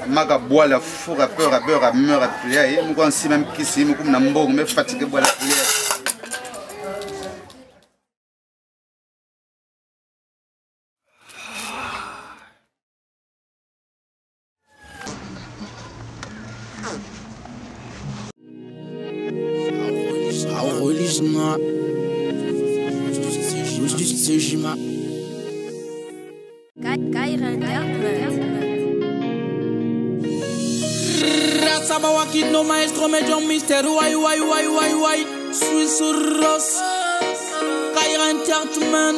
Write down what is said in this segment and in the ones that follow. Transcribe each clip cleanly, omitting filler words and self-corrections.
Maka bwala fura peur a beurre a meurt a plia ye moko nsima mkisi moko na mbongo me fatigue bwala plia. No maestro medium mister why why why why why Swiss Ross Kaira Entertainment.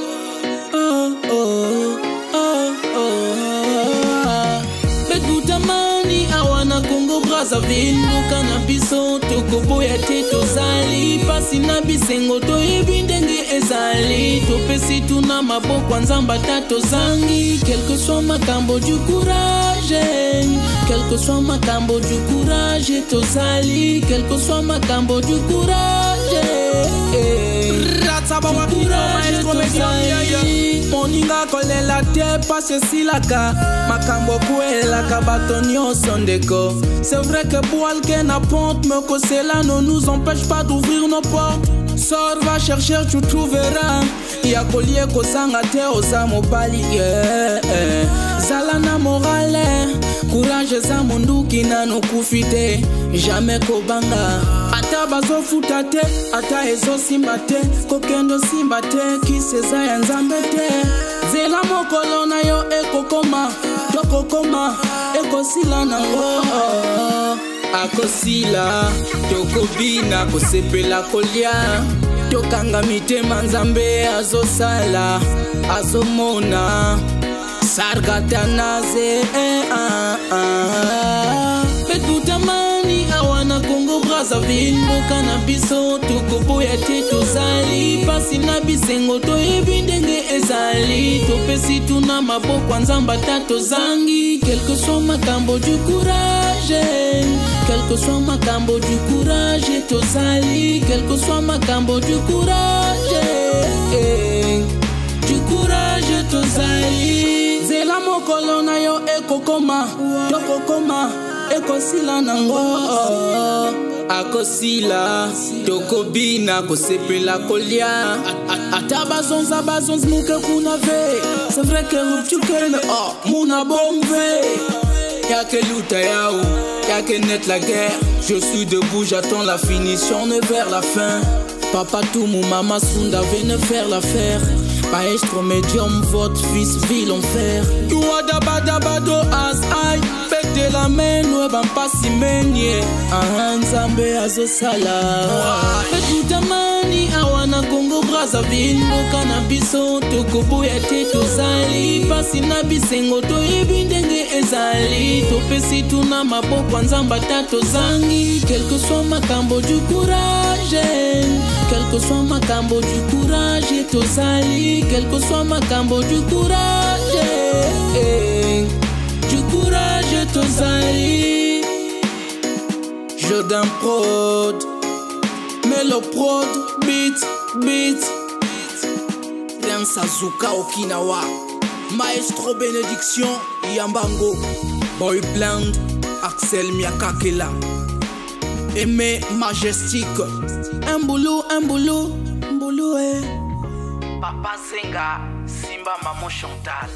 Oh oh oh oh. Bekutamani awa na Congo Brazzaville mboka na biso tokoboya te tozali pasi na bisengo toyebi ndenge ezali topesi tuna maboko ya Nzambe ata tozangi quelque soit makambo du courage quelque soit makambo du courage tozali quelque soit makambo du courage moninga kolela te pasi esilaka makambo kwelaka bato nyonso ndeko. C'est vrai que boalke na ponte me kosela ne nous empêche pas d'ouvrir nos portes. Sors, va chercher, tu trouveras. Ya kolie kozanga te oza mobali yeah. Zala na morale courage eza monduki nanu kufi te jamais kobanga ata bazofuta te ata ezosimba te kokende osimba te kisi eza ya nzambe te nzela mokolo na yo ekokoma tokokoma ekosila nango akosila tokobina kosepela kolia tokanga mitema nzambe azosala azomona sargatanaze eh, ah, ah. Betutamani awa na Congo Brazzaville mboka na biso tokoboya te tozali pasi na bisengo toyebi ndenge ezali topesi tuna maboko ya Nzambe ata tozangi quelque soit makambo du courage quelque soit makambo du courage tozali quelque soit makambo du courage du courage tozali nzela mokolo na yo ekokoma tokokoma ekosila nango akosila tokobina kosepela kolia ata bazonza bazonzi muke kuna ve c'est vrai que rupture que me oh muna bon ve yake luta yao yake net la guerre. Je suis debout, j'attends la finition, on est vers la fin. Papa Toumou, mama Sunda, venez faire l'affaire. Maestro médium, votre fils vit l'enfer. Tuadabadabado as I betela meno bampasi menie ah, Nzambe azosala betutamani awa na Congo Brazzaville mboka na biso tokoboya te tozali pasi na bisengo toyebi ndenge ezali topesi tuna maboko ya Nzambe ata tozangi quelque soit makambo du courage quelque soit makambo du courage tozali quelque soit makambo du courage du courage tozali. Jordan Prod Melo Prod Beat Beat Prince Azuka Okinawa Maestro Bénédiction Yambango Boy Blind Axel Miakakela Aimé Majestic Mbulu Mbulu Mbulu eh. Papa Zenga Simba Maman Chantal.